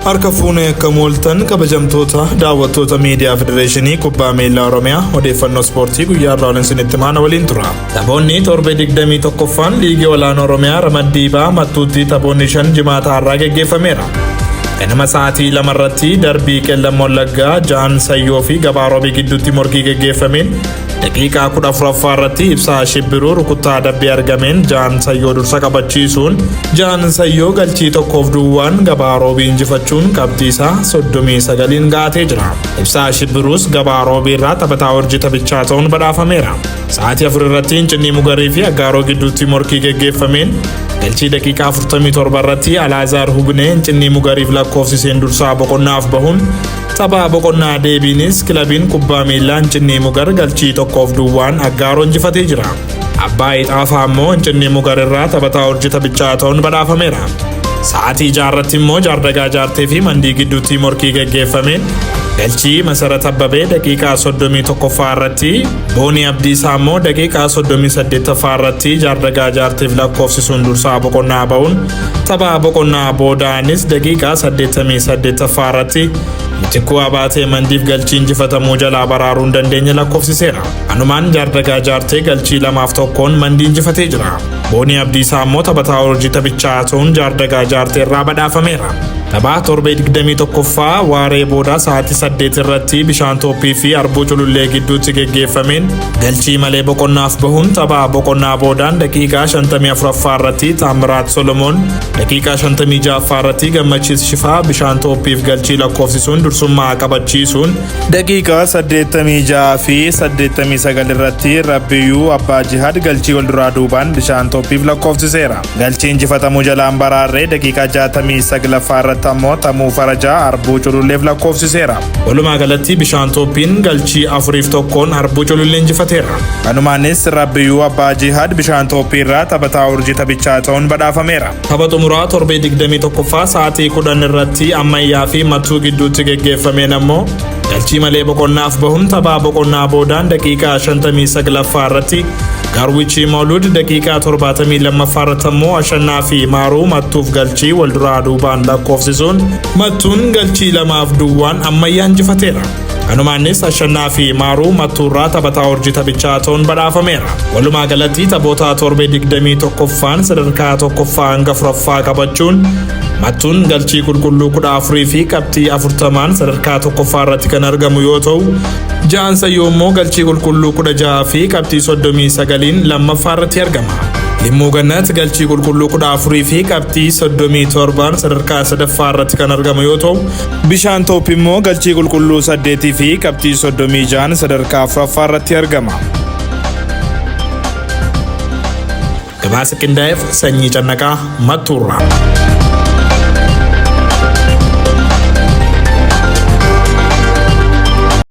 Harka fuunee akkam ooltan kabajamtoota daawwattoota miidiyaa Federeeshinii Kubbaa Miilaa Oromiyaa odeeffannoo ispoortii guyyaa irraa waliin isinitti maana waliin tura. Taphoonni torbee 21ffaan liigii olaanoo Oromiyaa ramaddii baa Mattuutti taphoonni 5 jimaata har'aa geggeeffameera. Ganama sa'aatii 2 irratti darbii Qellam Wallaggaa Jaan Sayyoo fi Gabaa Roobii gidduutti morkii geggeeffameen daqiiqaa 14ffaa irratti Ibsaa Shibbiruu rukuttaa adabbii argameen Jaan Sayyoo dursa qabachiisuun Jaan Sayyoo galchii tokkoof duwwaan Gabaa Roobii injifachuun qabxii isaa 39n ga'atee jira. Ibsaa Shibbiruus Gabaa Roobii irraa taphataa urjii taphichaa ta'uun badhaafameera. Sa'aatii 4 irratti Incinnii Mugarii fi Aggaaroo gidduutti morkii geggeeffameen galchii daqiiqaa 47 irratti Alaazaar Hubnee Incinnii Mugariif lakkoofsiseen dursaa boqonnaaf bahuun tapha boqonnaa deebiinis kilabiin kubbaa miillaa Incinnii Mugar galchii tokkoof duwwaan Aggaaroo injifatee jira. Abbaa Ixaafaa immoo Incinnii Mugar irraa taphataa urjii taphichaa ta'uun badhaafameera. Sa'aatii 6 irratti immoo Jaardagaa Jaartee fi Mandii gidduutti morkii geggeeffameen galchii Masarat Abbabee daqiiqaa 31ffaa irratti Boonii Abdiisaa immoo daqiiqaa 38ffaa irratti Jaardagaa Jaarteef lakkoofsisuun dursaa boqonnaa ba'uun tapha boqonnaa boodaanis daqiiqaa 88ffaa irratti Mitikkuu Abaatee Mandiif galchii injifatamuu jalaa baraaruu hin dandeenye lakkoofsiseera. Kanumaan Jaardagaa Jaartee galchii 2f 1n Mandii injifatee jira. Boonii Abdiisaa immoo taphataa urjii taphichaa ta'uun Jaardagaa Jaartee irraa badhaafameera. Tapha torbee 21ffaa waaree booda sa'aatii 8 irratti Bishaan Tooppii fi Arbuu Culullee gidduutti geggeeffameen galchii malee boqonnaaf bahuun tapha boqonnaa boodaan daqiiqaa 54ffaa irratti Taammiraat Solomoon daqiiqaa 56ffaa irratti Gammachiis Shifaa Bishaan Tooppiif galchii lakkoofsisuun dursummaa qabachiisuun daqiiqaa 86 fi 89 irratti Rabbiyyuu Abbaa Jihaad galchii walduraa duubaan Bishaan Tooppiif lakkoofsiseera. Galchii injifatamuu jalaan baraarree daqiiqaa 69ffaa irratti ammoo Tamuu Farajaa Arbuu Cululleef lakkoofsiseera. Walumaa galatti Bishaan Tooppiin galchii 4f 1n Arbuu Culullee injifateera. Kanumaanis Rabbiyyuu Abbaa Jihaad Bishaan Tooppii irraa taphataa urjii taphichaa ta'uun badhaafameera. Tapha xumuraa torbee 21ffaa sa'aatii 10 irratti Ammayyaa fi Mattuu gidduutti geggeeffameen ammoo galchii malee boqonnaaf bahuun tapha boqonnaa boodaan daqiiqaa 59ffaa irratti Gaarwichii Mawlud daqiiqaa 72ffaa irratti ammoo Ashannaa fi Maaruu Mattuuf galchii walduraa duubaan lakkoofsisuun Mattuun galchii 2f 0n Ammayyaa injifateera. Kanumaanis Ashannaa fi Maaruu Mattuurraa taphataa urjii taphichaa ta'uun badhaafameera. Walumaa galatti taphoota torbee 21ffaan sadarkaa 1ffaa hanga 4ffaa qabachuun Mattuun galchii qulqulluu 14 fi qabxii 40n sadarkaa 1ffaa irratti kan argamu yoo ta'u, Ja'an Sayyoo immoo galchii qulqulluu 16 fi qabxii 39n lammaffaa irratti argama. Limmuu Gannat galchii qulqulluu 14 fi qabxii 37n sadarkaa sadaffaa irratti kan argamu yoo ta'u, Bishaan Toop immoo galchii qulqulluu 8 fi qabxii 36n sadarkaa 4ffaa irratti argama. Gabaasa qindaa'eef Sanyii Cannaqaa Mattuurraa.